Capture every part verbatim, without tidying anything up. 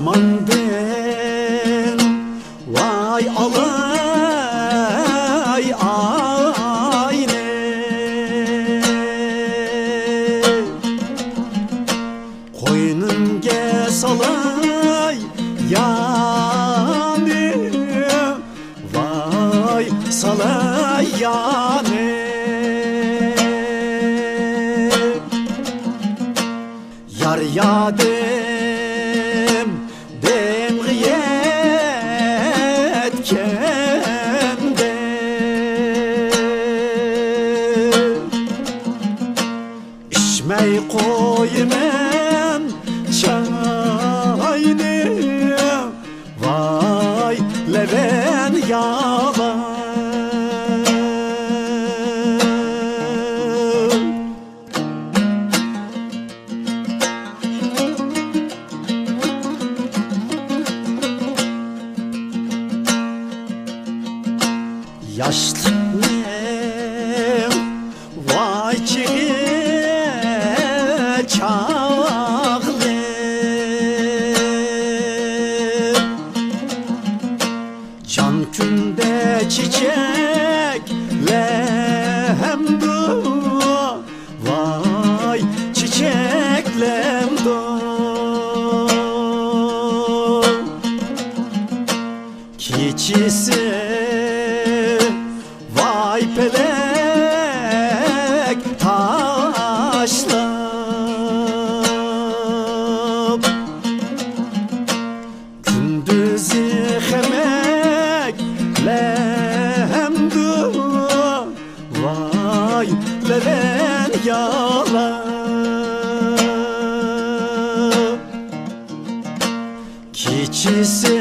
ماندىن ۋاي ئالاي ئاينى، قوينۇمغا سالاي يانى، ۋاي سالاي يانى. يار يادىم دېڭىغا يەتكەندە، ئىچمەي قويىمەن چاينى، ۋاي لەۋەن يالاي. ياشلىقنىڭ ۋاي چېغى چاغلىق، جان كۈندە چېچەكلەمدۇ، ۋاي چېچەكلەمدۇ. كېچىسى ۋاي پەلەك تاشلاپ، كۈندۈزى خەمەكلەمدۇ، ۋاي لەۋەن يالاي. كېچىسى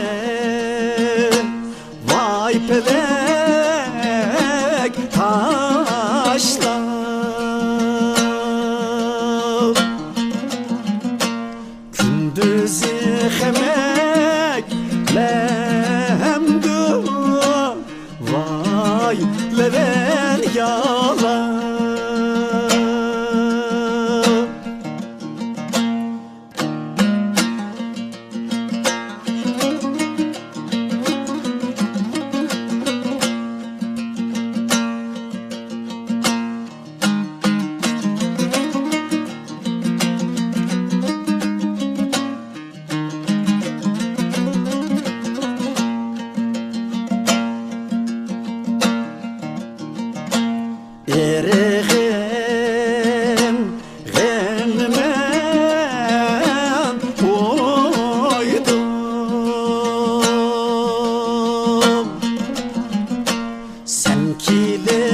ۋاي پەلەك تاشلاپ، كۈندۈزى خەمەكلەمدۇ، ۋاي لەۋەن يالاي. ئېرىغىم غېمىمەن ئويدۇم، سەن كېلىپ